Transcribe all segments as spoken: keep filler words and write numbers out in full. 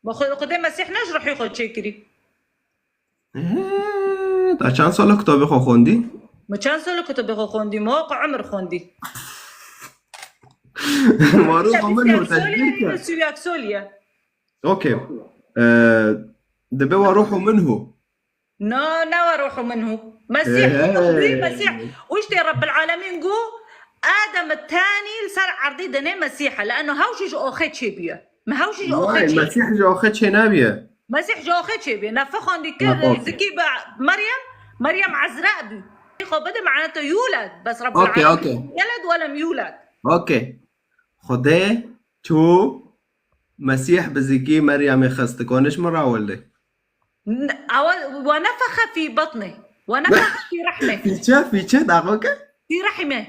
Ma xwe, Xwedê Mesîh ne ji ruhî xwe çêkirî. Ee, ta çend sala kitabê xwe xwendî? Ma çend sala kitabê xwe xwendî? Ma wek umir xwendî. Wa ruhu min hu tecbîr kir. Sîvîyak soliye. Okey. Ee, dibe wa ruhu min hu. Na, ne wa ruhu min hu. Mesîh, Ee. Mesîh. Û işte Rabbil Alemîn gu Adem tanî li ser erdê dinê Mesîh. Leno hewşî ji oxê çêbûye. Me hewşî ji oxê Vay, çêbûye. Mesîh ji oxê çênabiye. Mesîh ji oxê çêbûye. Nefexan dikir, Ha, okey. zikî bi Meryem, Meryem Ezra bû. Xwe bide manete yûlad. Bes Rabbil Okey, Alemîn. okey. Yeled welem yûlad. Okey. Xwedê çû Mesîh bi zikî Meryemê xist. Konî ji min re hewlde. N-, awa, ونفخ في بطنه. ونفخ في رحمه. Fîçe, fîçe, daxoke? في رحمه.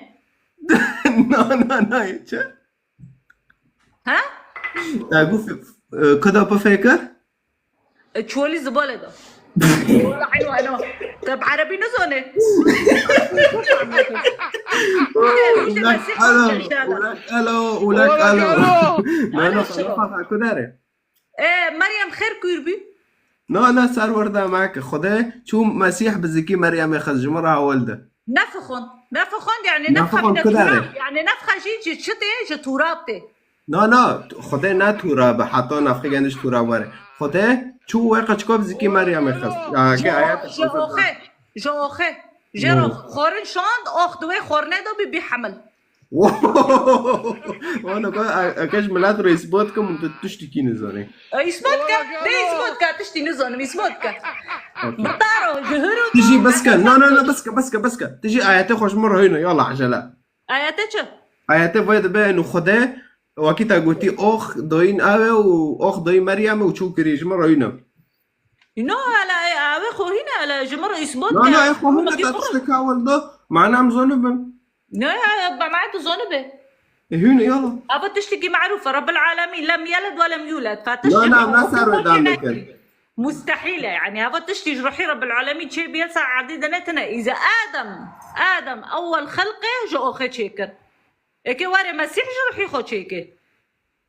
Na, na, na, fîçe. Ha? Te gu fi-, e, kuda pifêkir? E, çolî zibole da. Wala, eywa, no. Te bi erebî nizane. Ulak elo, ulak elo, ulak elo. Na, na, Şiro. xwe kudare. E, Meryem xêr kûr bî. Na, na, ser werde me ki. Xwedê çû Mesîh bi zikî Meryemê xist ji min re hewlde. Nefixon. Nefixon yani nefxa Nefixon min kudare. Turab. Yani nefxa jî ji çi tê? Ji turab tê. Na, na, Xwedê ne turab e, heta nefxê gende ji turab were. Xwedê çû wê qeçka bi zikî Meryemê xist. Ya, ke ayet Ji oxê. Ji oxê. Jê No. re xorin şand, ox di wê xornê de bî, bî hemil. Wana ka, e, e, ke ji milet re îsbat kim, tu tiştekî nizanî. E, îsbat ke, de îsbat ke, tiştî nizanim, îsbat ke. Okey. Bitaro, ji hiro. Tijî bes ke, na, na, na, bes ke, bes ke, bes ke. Tijî ayetê xwe ji min re hîne, yala, ecele. Ayetê çi? Ayetê vay dibe, enu Xwedê, wekî te gotî, ox doyîn ew e û ox doyîn Meryem e û çû kirî ji min re hîne. No, hele, e, ew ê xwe hîne, hele, ji min re îsbat Na, ke. na, ê xwe hîne, Wekî te xwe. Tiştek hewlde, mana em zonibe. Ne, ya, ya, be, me tu zonibe. E, hûn, yala. Ava tiştekî merûf e. Rabbil alemîn lem yeled ve lem yuled. Fa Na, tiştekî na, em ne ser wê dam nekir. dikin. Mustehîl e. Yani ava tiştî ji ruhî Rabbil alemîn çêbiye ser erdî de ne tine. Îze Adem, Adem ewwel xelqê ji oxê çêkir. Eke were Mesîh ji ruhî xwe çêkir.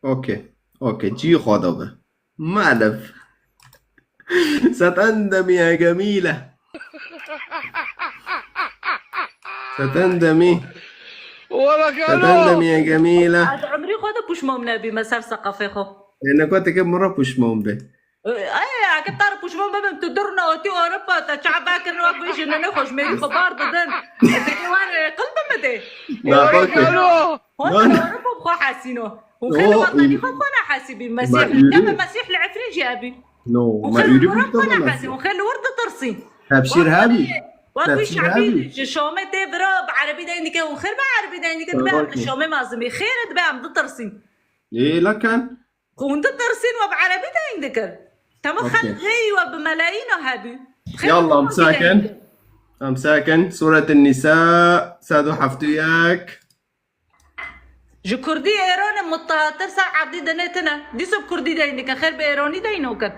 Okey. Okey. Cî xwe de be. Maalef. Setendemî ya gemîle. Setendemî. Wala Setendemî gelo. ya gemîle. Ez umrî xwe de puşmam nebî me ser seqafê xwe. Êne ku teke min re puşman be. Ay, eke tar puşmam bibim, tu dur ne oti Ewropa, te çaba kirin wek vê jinene xwe ji mêrî xwe bar didin. Eke were qil bimide. Na, Wala okey. gelo. Hon Lan. Ewropa bi xwe hesîno. Û Lan. xêr vatanî xwe xwe nehesîbî. Mesîh, Ma yürü. Deme Mesîh li Efrîn jî hebî. No, Û ma xêr yürü li Ewropa bu nehesî. kadar. Û xêr li wir ditirsî. Tefsir hebî. Wek wî Tefsir şebî hebî. ji Şamê tê vira bi erebî deyndike û xêr bi erebî deyndike dibe Tamam, em li okey. Şamê mazimî. Xêr dibe em ditirsîn. Ê, lakin. Hûn ditirsîn we bi erebî deyndikir. Tema Okey. xelk hêyî we bi melayîna hebî. Xêr Yallah, bi em sakin. Em sakin. Suret Nîsa, sed û heftê û yek. Ji Kurdî Êranê mutahatir ser erdî dinê tine. Dîsa bi Kurdî deyin dike. Xêr bi Êranî deyin okin.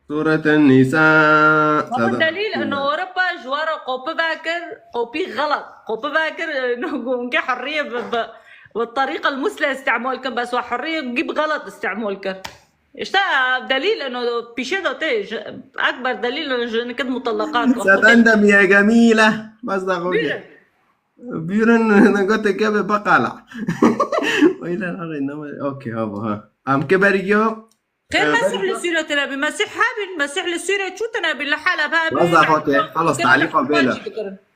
Suret Nîsa. Ama delîl in Ewropa ji we re qopi vekir, qopî xelat. Qopi vekir, no, gonke hurriye bi, bi, bi tariqa musle istimal kin, bes we hurriye gî bi xelat istimal kir. İşte delîl in, pîşe de tê, ji, ekber delîl in, ji nikit mutallaqat. Setendemî ya gemîle. Bas da xwe. Buyurun. Buyurun, ne gote ke be bakala. Öyle ne, ne, okey, ha, bu, ha. Am ke berî giyo. Xêr Mesîh li Sûriyê tine bî. Mesîh hebîn, Mesîh li Sûriyê çû tine bî, li Heleb hebî. Bas da xwe tê. Xelas, talîqa bêle.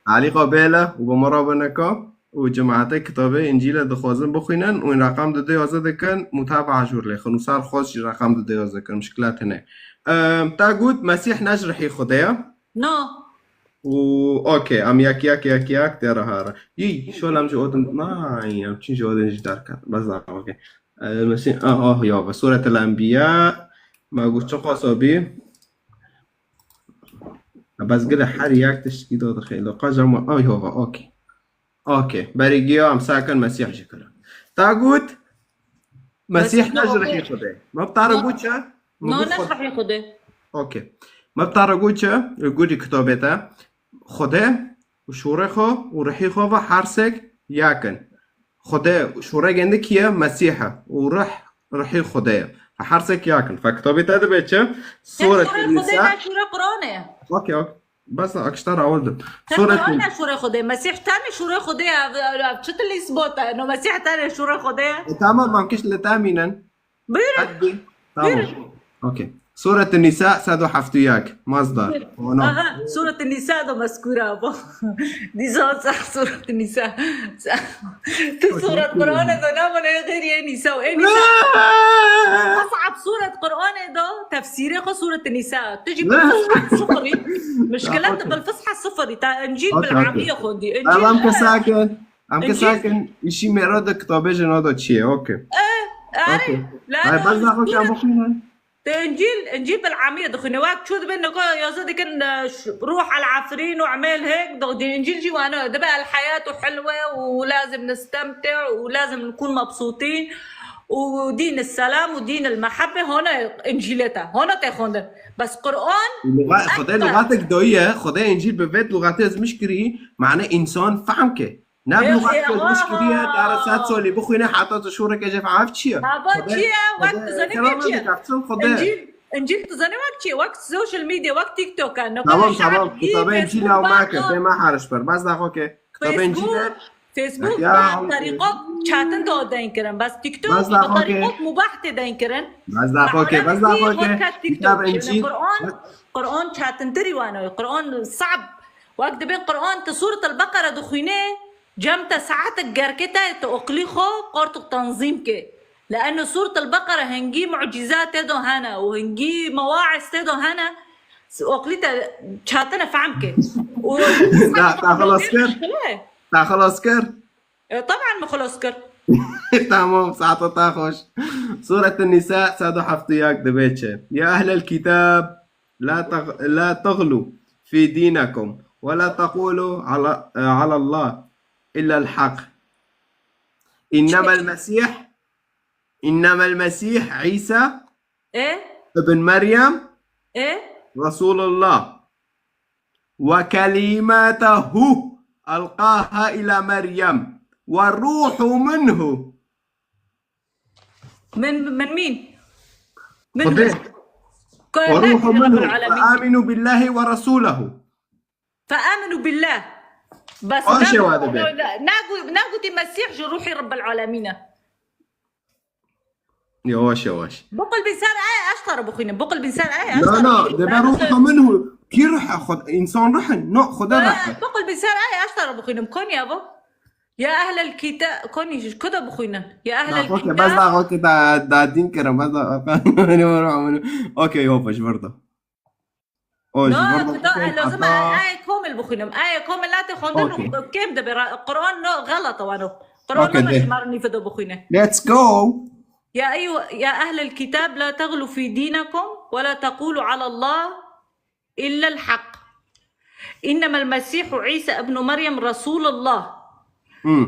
Talîqa bêle û bi me re bineka û cemaetê kitabê Încîlê dixwazin bixwînin û reqam du dê yazde dikin, mutaba jûr lê xin û ser xwaz jî reqam du dê yazde dikin, muşkilat hene. Em, ta got Mesîh ne ji rihî Xwedê ye. No. Û okey, em yek yek yek yek tê re here. Yî, şol em ji odin, na, em çin ji odin jî derket. Bes da, okey. Ee, Mesîh, ah, ah, ya, ve Suret el Enbiya, me got çi qasa bî? Bes gile her yek tiştkî da dixê. Li qaj em, ah, ya, ve, okey. Okey. Berî giya em sakin Mesîh jî kirin. Ta got, Mesîh ne ji rihî Xwedê. Me bi te re got çi? Me got Xwedê. Okey. Me bi te re got çi? Li gorî kitabê te. Xwedê û şûrê xwe û rihî xwe ve her sêk yek in. Xwedê şûrê gende kî ye? Mesîh e. Û rih Ruhî Xwedê ye. Fe hersek yakin. Fe kitabê te dibe çi? Sûret Nîsa. Xwedê ne, şûrê Qur'anê ye. Okey, okey. Bes, akşta rawildim. Sûret Qur'an ne, şûrê Xwedê. Mesîh tenê şûrê Xwedê ye. Ev, ev, ev çi tilî spot e? No Mesîh tenê şûrê Xwedê ye. E, tamam, em kiş li te mînin. Buyurun. Hadi. Tamam. Buyurun. Okey. Sûret Nîsa sed û heft û yek. Masdar. Buyurun. Ona. Aha, Sûret Nîsa do mezkûra bo. Dîsa sa Sûret Nîsa. Sa- Tu Sûret Qur'anê do nabone xêrî ê Nîsa û ê Nîsa. Es'ab Sûret Qur'anê do tefsîrê xwe Sûret Nîsa. Tu jî bil fusha sıfırî. Muşkila tu bil fusha sıfırî. Ta Încîl bil amiyê xwendî. Încîl. Tamam, kesakin. Em Încîl. Kesakin, îşî mêro de kitabê jina de çi ye? Okey. Eh, erê, Okey. La Ay, la, bes daxo ki em bixwînin. Te Încîl, Încîl bil amiyê dixwîne. Wek çû dibin, niko yazı dikin, e, ş-, ruh el afrin û emel hek, do di Încîl jî wane. Dibe el hayat û hilwe û lazim nistemte û lazim nikun mebsûtîn û dîn selam û dîn el mehabbe hona Încîlê te. Hona te xwendin. Bes Qur'an Luga-, Xwedê lugatek doyî ye. Xwedê Încîl bi vêt lugatê ezmiş kirî, mane însan fehm ke. Ne bi lugat ku diş kiriye, dara sed solî bixwîne, heta tu şûreke jê fehm çi ye? Hava çi ye? Wek tu zanî wek çi ye? Încîl, Încîl tu zanî wek çi ye? Wek social media, wek TikTok e. Tamam, tamam. Kitabê Încîl ew meke, bê me hariş ber. Bes daxo ke. Kitabê Încîl e. Facebook, ya, teriqot çatin do deyn kirin. Bes TikTok, bes daxo ke. Teriqot mubah tê deyn kirin. Bes daxo ke, bes daxo ke. Kitabê Încîl. Qur'an, Qur'an çatintirî wano. Qur'an sab. Wek dibê Qur'an tu Sûret el-Beqere dixwînê, cem te saetek gerkê te tu oqlî xwe qortuk tanzîm ke. Leeno Sûret el-Beqere hingî mucîzat tê do hene û hingî mewa'iz tê do hene, oqlî te çatine fehm ke. Û Da, ta xelas kir? Muşkile ye. Ta xelas kir? E, taban min xelas kir. Tamam, saeta ta xweş. Sûret Nîsa sed û heft û yek dibê çi? Ya ehlel kitab, لا تغ-، لا تغلوا في دينكم ولا تقولوا على، على الله إلا الحق. إنما المسيح، إنما المسيح عيسى ابن مريم رسول الله وكلمته ألقاها إلى مريم وروح منه. Min, min mîn? Min Xwedê. Min. Ko-, وروح منه. رب العالمين. فآمنوا بالله ورسوله. فآمنوا بالله. Bes. O şewa dibe. Nagu, nagutî Mesîh ji ruhî Rabbel Alemîn e. Yavaş yavaş. Biqul bin ser aya eştara bixwînim. Biqul bin ser aya eştara bixwînim. Na, na, dibe ruhu minhu. Kî ruh e, xwe, însan ruh e. No, Xwedê ruh e. Biqul bin ser aya eştara bixwînim. Konya bu. Ya ehlel kita-, konî ji ku de bixwînin? Ya ehlel kitab. Bes daxo ke da, da din kirin, bes da. Okey, hopa, ji vir de. O, ji vir de. No, tu da, lazim e, ayê komil bixwînim. Ayê komil nate xwendin û kêm dibe. Ra-, Qur'an no, xelet e wano. Qur'an no, ji mar nîve de bixwîne. Let's go. يا أيها، يا أهل الكتاب لا تغلوا في دينكم ولا تقولوا على الله إلا الحق. إنما المسيح عيسى ابن مريم رسول الله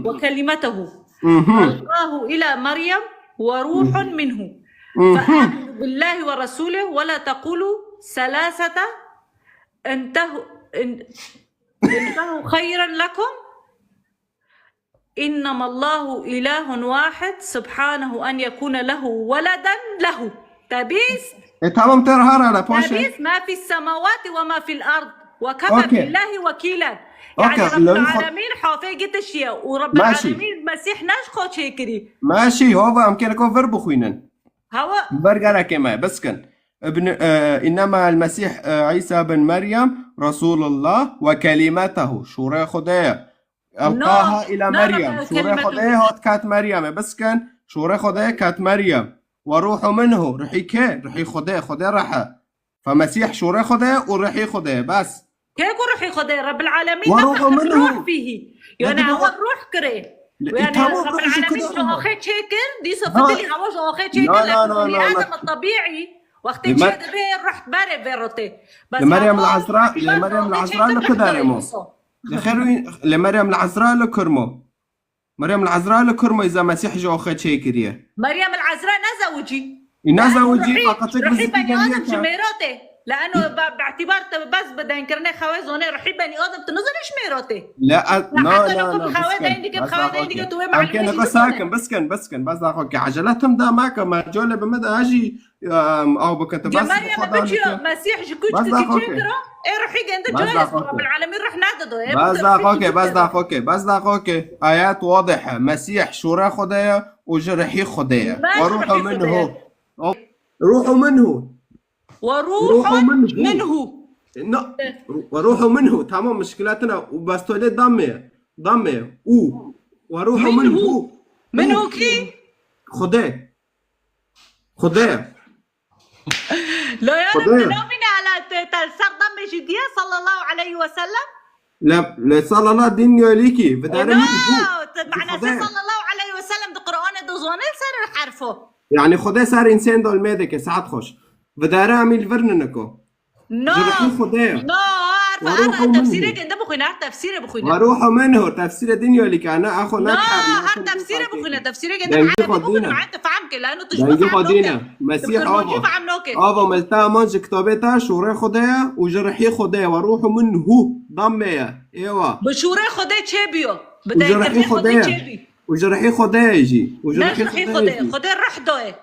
وكلمته ألقاه إلى مريم وروح منه. فآمنوا بالله ورسوله ولا تقولوا ثلاثة، انتهوا، ان-، انتهوا خيرا لكم. إنما الله إله واحد سبحانه أن يكون له ولدا له. Te bîst? E, tamam, te riha re, re, paşê. Te bîst, ما في السماوات وما في الأرض وكفى بالله وكيلا. Okey, Rabbul Alemîn hafê gitiş ye û Rabbul Alemîn Mesîh ne ji xwe çêkirî. Maşî, hova, em kêreko vir bixwînin. Hawa. Vir gerekê me, biskin. Ibn, e, إنما المسيح، e, عيسى بن مريم رسول الله وكلمته. Şûrê Xwedê ye. ألقاها إلى مريم. Şûrê Xwedê hat ket Meryemê. Biskin, şûrê Xwedê ket Meryem. وروح منه. Ruhî kê? Ruhî Xwedê, Xwedê ruh e. Fe Mesîh şûrê Xwedê û ruhî Xwedê. Bes. Kê ku ruhî Xwedê? Rabbil Alemîn nefexe ruh fîhî. Yani hawa ruh kirê. Yani Rabbil Alemîn ji axê çêkir, dîsa fitilî hawa ji axê çêkir, li bnî Adem tebîî. Wextê çê dibê ruh berê vê rotê. Bes Meryem li Ezra, li Meryem li Ezra li ku derê mo? Li xêr wî, li Meryem li Ezra li kur mo? Meryem li Ezra li kur mo, îza Mesîh ji oxê çêkiriye? Meryem li Ezra nezewicî. Î nezewicî, feqet tek ruhî bnî Adem ji mêro tê. Leeno bi, bi îtîbar te bes bi deynkirinê xewê zonê ruhî benî Adem tu nizanî ji mêra tê. لا، أ-، لا، حتى لا، نكون لا، خاوي بسكن، دين ديك بس بخاوي دين ديك داخوكي. تو أم كان محمد نكون ساكن، بسكن، بسكن، بس داخوكي. عجلتهم دا ماكا، ما جولة بمدى أجي، أم، أو بكت بس جمال يا بخدا بتشي نكا. مسيح جكوت بس داخوكي. كتير. إيه روحي جند بس جايز داخوكي. رب العالمين روح ناددو. إيه بس بتروح داخوكي، بس كتير. داخوكي، بس داخوكي. آيات واضحة. مسيح شورى خدايا وجرحي خدايا. ما وروح شرحي منه. خدايا. أو-، روح منه. وروح روح منه. منه. لا. وروح منه. تمام، مشكلتنا. وبس تولي ضمه. ضمه. أو. وروح منه. منه. منه كي؟ خدايا. خدايا. لا يا رب، خدايا. لو من على ت-، تل سر ضمه جدية صلى الله عليه وسلم؟ لا، لا، صلى الله دين يوليكي. بداري لا، مين؟ ت-، معناته خدايا. صلى الله عليه وسلم ده قرآن ده زونل سر حرفه. يعني خدايا سر إنسان دول ميدك ساعات خوش. بداري أميل فرننكو. No. جرحي خدايا. No، عارفة، وروح عارفة، منه. تفسيرك أنت بخوينا، تفسيرك بخوينا. وروح منه، تفسير الدنيا اللي كان أخو No، نكحر، ما هر كنت تفسيرك بخوينا، تفسيرك أنت دنجي عربي خدينا. بخوينا، عاد تفهمك، لأنه تشبه دنجي فهم خدينا. نوكل. مسيح دكتور أبا. جيب عم نوكل. أبا ملتا مانج كتابتا شوري خدايا وجرحي خدايا وروح منه ضمية. إيوه. بشوري خدايا تشيبيو. بدأ وجرحي يكتب خدايا خدايا. تشيبي. وجرحي خدايا يجي. وجرحي نجرحي خدايا خدايا. يجي. خدايا رح دوي.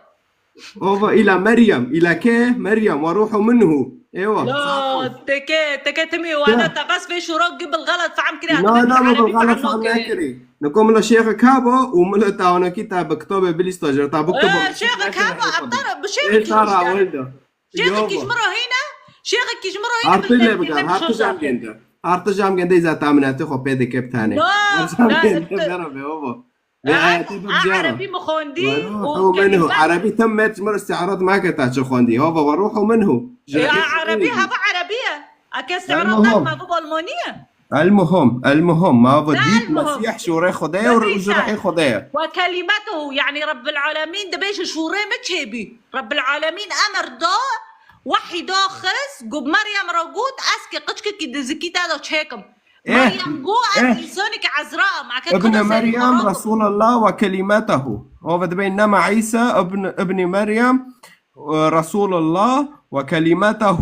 أوفا، إلى مريم. إلى كي؟ مريم، وروح منه. إيوه، لا، صح. تكي، تكي تمي وانا كي؟ تبس في شروق قبل غلط فهم كري. لا، لا، مو بالغلط فهم كري. نقوم له شيخ كابو ومله تاونا كتاب كتابه بليستاجر. تاب كتبه آه، بليستاجر. شيخ كابو، أبطال، بشيخ إيه، ترى كيش. ولده. شيخ يابا. كيش مرة هنا، شيخ كيش مرة هنا هارتي بالله لي بقى، كلمة هارتي خشوشة. جام جنده. هارتي جام جنده إذا تامناتي خو بيدك كيف تاني. لا، هارتي جام لا، جنده أنت بجربه، يابا. آه، بآياتي آه، بجارة. عربي مخوندي وروح وكلمات. منه. عربي تمت مر استعارات ما كتاتش خوندي. هو وروح منه. يا جرحي عربي، خديجي. هذا عربية. أكي استعارات المهم. ما بابا ألمانية. المهم، المهم، ما لا، بديت المهم. مسيح شوري خدايا ور-، بديت. وجرحي خدايا. وكلمته، يعني رب العالمين دبيش شوري متشيبي. رب العالمين أمر دا، وحي دا خص، قب مريم رقود، أسكي قشكي كي دزكي تادا تشيكم. إيه. مريم قوة إيه. إنسانك عذراء، مع كده ابن كده سيد مريم مراته. رسول الله وكلمته. هو بده بين إنما عيسى ابن، ابن مريم، آه، رسول الله وكلمته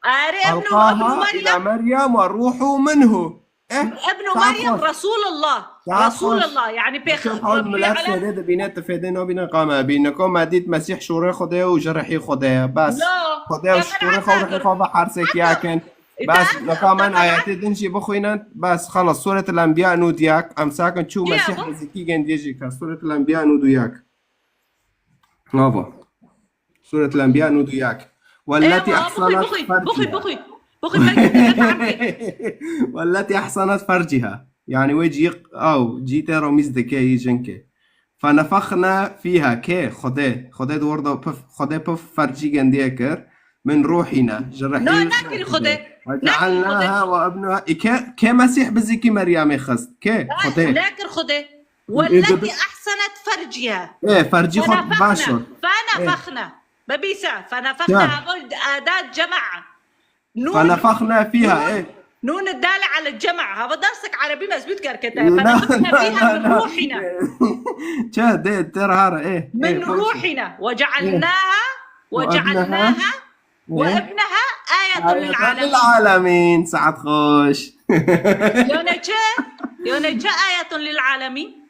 أري ابن، ألقاها ابن مريم. إلى مريم وروح منه. إيه. ابن صح مريم خوش. رسول الله. صح رسول خوش. الله، يعني بيخ-، بشوف حول ربي ملابسه على ده بينات تفيدين وبين قامة بينكم مديت مسيح شوري خديه وجرحي خديه. بس لا. خديه يا وشوري خديه خديه حرسك ياكن. بس نكا من آياتي دنجي بخوينن، بس خلص سورة الأنبياء نودياك، أم ساكن شو مسيح بزكي جنديجي كا سورة الأنبياء نودياك. نافا. سورة الأنبياء نودياك. والتي أحصنت فرجها. بخي، بخي، بخي. والتي أحصنت فرجها. يعني وجي، أو، جيتي رميز دكي جنكي. فنفخنا فيها، كي خدي، خدي دور دو بف، خدي بف فرجي جندية كر، من روحنا، جرحي نو، ناكل خدي. وجعلناها وابنها، إي كي، كي مسيح بزيكي مريم خست، كي خدي. ناكل خدي. والتي أحصنت فرجها. إيه، فرجي خد فنفخنا، باشر. فنفخنا. ببيسا، فنفخنا هذول أداة جمع. نون، فنفخنا فيها، نون، إيه. نون الدالة على الجمع. هذا درسك عربي مزبوط كركتة. لا، فنفخنا لا، فيها لا، من لا. روحنا. شا، دي، ترى هذا، إيه، من إيه، خمسة. روحنا. وجعلناها، إيه. وجعلناها، إيه. وابنها آية آية للعالمين. للعالمين. سعد خوش. يوني چه؟ يوني چه آية للعالمين؟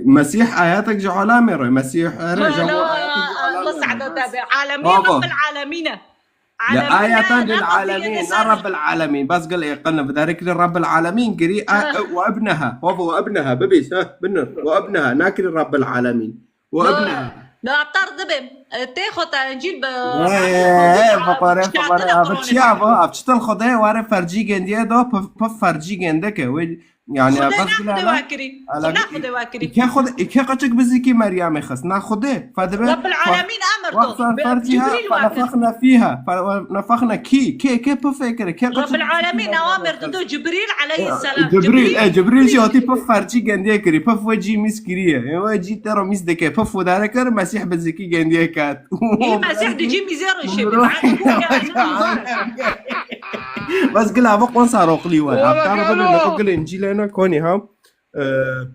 مسيح آياتك جعلها ميرو. مسيح، لا، لا، جعلها آياتك جعلها الله ميرو. سعد تابع. عالمين، بابا. رب العالمين. لا، عالمين، آية لا، لا، للعالمين، لا لا، رب العالمين. بس قال إيه، قلنا بذلك لرب العالمين، قري، آه، آه. وابنها. هو وابنها، ببيس، ها، بنر. وابنها، ناكل رب العالمين. وابنها. لا، لا، أبطال دبم. تاخد إنجيل ب-، إيه، إيه، إيه، بقرة، بقرة، بتشيابه، بتشتل خدي، وارد فرجي جندية دو، بف-، بف فرجي جندك، ويل. يعني، خدي بس ناخذ بلا واكري. خدي ناخذ واكري. إكي خد-، إكي قتك بزيكي مريم خص. ناخذ. فدبي رب العالمين أمر وقت تو. فرجها جبريل واكر. فنفخنا فيها. فنفخنا كي، كي، كي بفكر، كي رب قتك العالمين بزيكي مريم أوامر خص. ضد جبريل عليه إيه، السلام. جبريل، جبريل. إيه، جبريل جي أوتي بف فرجي جندي كري. بف وجي ميس كريه. إيه، وجي ترى ميس دكي. بف وداركر مسيح بزيكي جندي كات. إيه، مسيح دي جي ميزيرو شي. بس قلها بقون صاروخ لي وين. والله أبطال قالوا. بقول إنجيل أنا كوني ها. آه،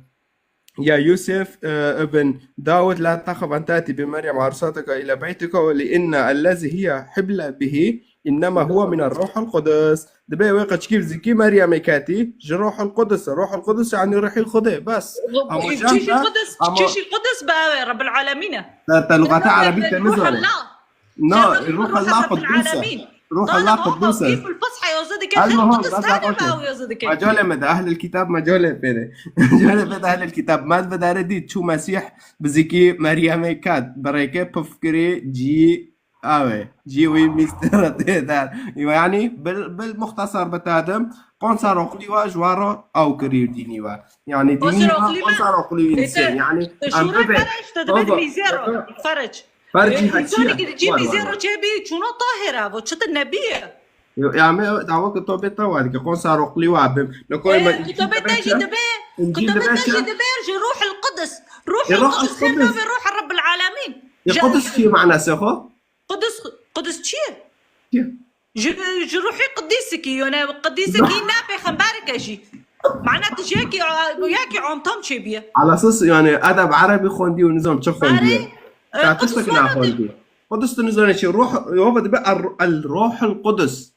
يا يوسف، آه، ابن داود، لا تخف أن تأتي بمريم عروستك إلى بيتك، لأن الذي هي حبلى به إنما هو من الروح القدس. Dibê wê qeçkî bi zikî Meryemê ketî, ji Ruhul Qudus. Ruhul Qudus yani Ruhî Xwedê. Bes. Ama Çişî can de, Qudus, ama Çişî Qudus bi ew e, Rebbil Alemîn e. Te, te lugata Ruh-, erebî te Ruh nizane. Allah. Na, Ruh Allah Qudus e. Ruh Allah Qudus e. Kîf ul Fusha yazı dike, Xêr Qudus tane bi ew yazı dike. Mecalê me de, ehlil kitab mecalê pê de. Mecalê pê de ehlil kitab. Me bi dare dît, çû Mesîh bi zikî Meryemê ket, bi rêkê pif kirî, cî Awe, cî wî mîstera tê der. Yani, bil, bil muxtasar bitadim, qonsa roqlî wa ji wa ro ew kirî dînî wa. Yani, dînî wa qonsa roqlî wî nîsên. Yani, em bibe, baba, Ferec. Ferec. Fercî hetiye. Cî mîzê ro çêbî, çûno tahêra, vo çitir nebiye. Ya me dawa ki to bê tawa dike, qonsa roqlî wa bim. Ne koy me Kitabe te jî dibe, kitabe te jî dibe, ji Ruhul Qudus. Ruhul Qudus, xêr navê Ruh Rabbil Alemîn. Ya Qudus çi manası xo? Qudus, Qudus çi ye? Çi? Ji, ji ruhî qudîsikî, yone qudîsikî ne pêxemberike jî. Mana tu ji yekî, yekî antam çêbiye. Alasas yani edeb erebî xwendî û nizam çi xwendiye. Arê, e, Qudus tiştek naxwendî. Qudus tu nizane çi? Ruh, yo be dibe el, el Ruhul Qudus.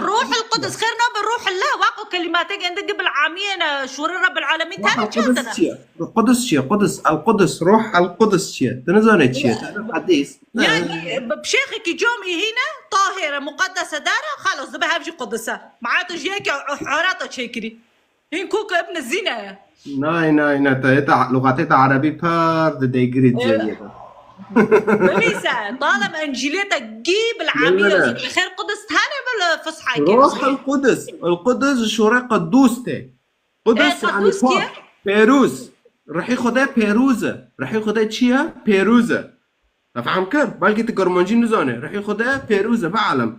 Ruhul Qudus. Xêr nabe Ruhullah, waqo kelimatek êndî gibil amiyene, şûrê Rabbil Alemîn tane çi hatine? Qudus çi ye? Qudus çi ye? Qudus, el Qudus, Ruh el Qudus çi ye? Tu nizane çi ye? Te hadîs. Yani, bi şêxekî camî hîne, tahêre, muqeddese dare, xalas, dibe hev jî Qudus e. Maet ji yekî hurata çêkirî. Hîn kok Ibn Zîne ye. Nay, nay, nay, te, te, lugatê te erebî pir di dêgirî cêyê de. Bivîse, talem Encîlê te gî bil amî yazî. Xêr Qudus tane bil Fusha kê. Ruh el Qudus. El Qudus ji şûrê Qudûs tê. Qudus yani pok, pêrûz. Rihî Xwedê pêrûz e. Rihî Xwedê çi ye? Pêrûz e. Te fehm kir? Belkî tu kirmancî nizane. Rihî Xwedê pêrûz e, bielem.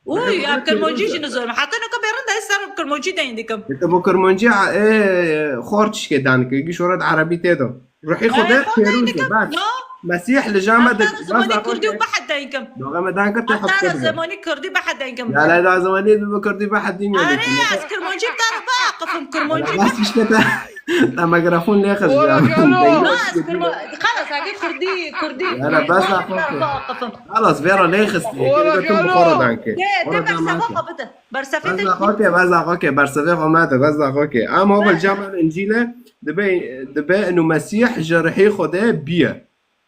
Uy, ya kirmancî jî nizanim. Heta nuka bêrin de ez ser kirmancî deyîn dikim. Te bo kirmancî, e, xor çişkê dan dike. Gî şoret erebî tê de. Ruhî Xwedê pêrûz e, bes. Mesîh li jame de. Zimanî kurdî û behd deyîn kim. Doga me dan kir te heft kir. Zimanî kurdî behd deyîn kim. Ya la da zimanî bi kurdî behd deyîn. Arê, ez kirmancî bi te re biaqifim, kirmancî. Bas işte te. Te mikrofon lê xist ya. Xalas, eke kurdî, kurdî. Yara bes la xwe. Xalas, vera lê xist. Yekê tu bi xwe re dan ke. Xwe re dan ke. Bes la xwe ke, bes la xwe ke, bersevê xwe me de, bes la xwe ke. Ama o belca me Încîle dibe, dibe inu Mesîh ji rihî Xwedê biye.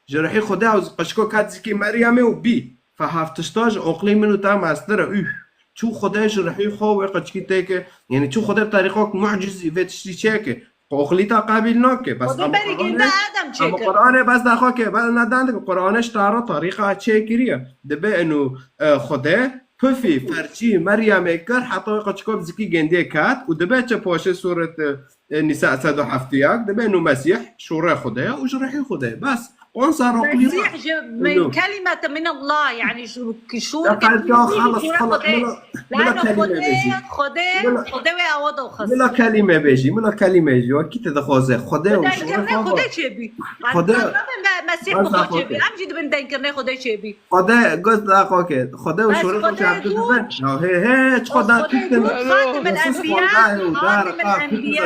Ji rihî Xwedê ew qeçko kat zikî Meryemê û bî. Fe hev tişta ji oqlê min û te mestir e. Üf. Çû Xwedê ji rihî xwe wê qeçkî têke. Yani çû Xwedê bi terîqok mucizî vê tiştî çêke. Oqlî te qebîl nake. Bes ama Qur'anê, ama Qur'anê bes daxo ke, bes ne dende ke Qur'anê ji te re terîqa çêkiriye. Dibe inu, e, Xwedê pifî ferçî Meryemê kir, heta wê qeçko bi zikî gendiyê ket û dibe çi poşê sûret, e, Nîsa sed û heftê yek, dibe inu Mesîh şûrê Xwedê ye û ji rihî Xwedê ye. Bes. Qonsa roqlî Mesîh ji min kelimete min Allah, yani şu, şu kelimê xalas, xalas, mila, mila kelîme bêjî. Xwedê, Xwedê wê awa doxist. Mila kelîme bêjî, mila kelîme jî, wekî te dixwaze. Xwedê û şûrê Xwedê çêbî. Xwedê, Mesîh bi xwe çêbî. Em jî dibin denkirnê Xwedê çêbî. Xwedê, gos da xwe ke. Xwedê û şûrê xwe çêbî. Ya he, he, çi Xweda Xwedê Türk'ten. Xatim el Enbiya, Xatim el Enbiya.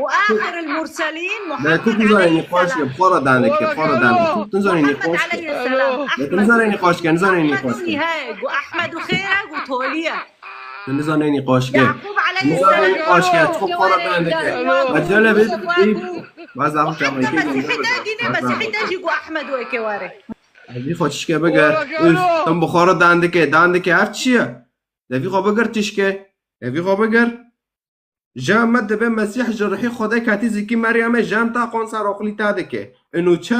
Û axir el murselîn, Muhammed aleyhisselam. Xwara danike, xwara danike. Tu nizanî nîqaş ke. Tu nizanî nîqaş ke, nizanî nîqaş ke. Gu Ahmed û Xêra, gu Toliye. Tu nizanî nîqaş ke. Yaqub aleyhisselam. Nizanî nîqaş ke, tu xwara danike. Mecele bit, bit. Baz da xwe çamayî ke. Mesîhî te jî gu Ahmed weke ware. Evî xwe çişke biger. Üf, tu bi xwara dandike, dandike ev çi ye? Devî xwe biger çişke. Devî xwe biger. Jam me dibe Mesîh ji rihî Xwedê ketî zikî Meryemê, jam ta qonsa roqlî ta dike. Inu çi,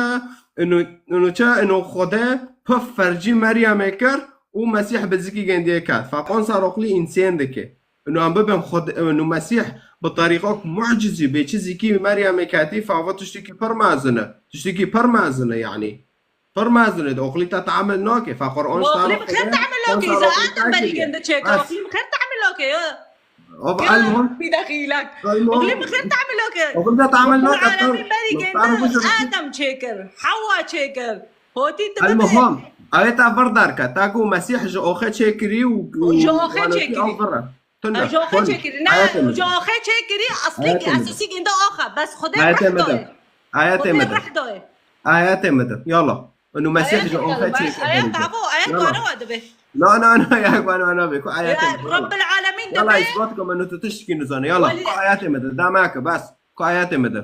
inu, inu çi, inu Xwedê pif fercî Meryemê kir û Mesîh bi zikî gendiyê ket. Fa qonsa roqlî însên dike. Inu em bibin Xwedê, inu Mesîh bi terîqok mucizî bê çi zikî Meryemê ketî, fa va tiştekî pir mezin e. Tiştekî pir mezin e yani. Pir mezin e, oxlî te teamil nake. Fa Qur'an. Oxlî min xêr teamil nake, îza Adem berî gende çêkir. Oxlî min xêr teamil nake, ya. Oxlî min xêr teamil nake. Oxlî te teamil nake. Adem çêkir. Hewa çêkir. Hotî tu. Elmuhim, ew ê te vir derke. Te ku Mesîh ji oxê çêkirî û, û ji oxê çêkirî. Tune. Ji oxê çêkirî. Ne, ji oxê çêkirî, eslîk, esasîk ênde oxe. Bes Xwedê reh doye. Ayetê me de. Ayetê me de. Yala. Inu Mesîh ji oxê çêkir. Aya qavo, aya guana wa dibe. Na, na, na, ya guana wa nabe. Ku ayetê me de. Rabbil Alemîn dibe. Yala, îsbat ke me, tu tiştekî nizane. Yala, ku ayetê me de. Dama ke, bas. Ku ayetê me de.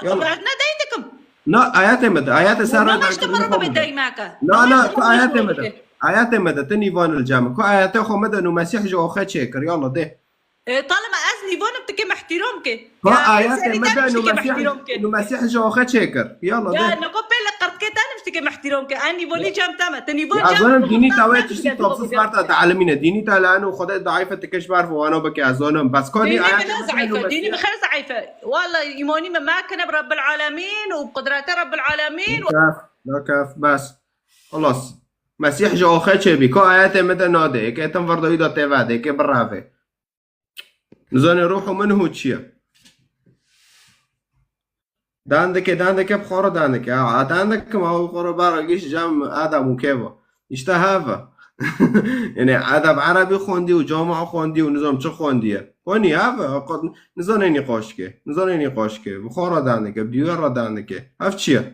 Yala. Ne dey dikim. Na, ayetê me de. Ayetê ser. Na, na, ku ayetê me de. Ayetê me de. Tu nîvan li cem. Ku ayetê xwe me de, inu Mesîh ji oxê çêkir. Yala, de. E, talima ez nîvonim, tu kê me ihtirom ke. Ha, ayetê me de, inu Mesîh, inu Mesîh ji oxê çêkir. Yala, de. Ya, niko pê li qirtkê te nim, tu kê me ihtirom ke. En nîvonî cem te me. Tu nîvon cem te me. Dînî te wê tiştî topsiz parta te elimîne. Dînî te lano Xwedê daîfe, tu kê ji ber vana bike, ez zonim. Bes konî ayetê me de, inu Mesîh. Dînî xêr zayîfe. Walla îmonî me makine bi Rabbil Alemîn û bi qudrete Rabbil Alemîn. Nakef, nakef, bes. Xelas. Mesîh ji oxê çêbî. Ku ayetê me de nade. Yekê tim vir de wî de têve de, yekê birave. Nizanê ruh û min hû çi ye? Dan dike, dan dike, bi xwe re dan dike. Ha, dan dike, ma xwe re bara giş cem Adam û keva. İşte hava. Yani Adam Erebî xwendî û cama xwendî û nizam çi xwendiye. Konî hava, nizanê nîqaş ke. Nizanê nîqaş ke. Bi xwe re dan dike, bi dîwê re dan dike. Ev çi ye?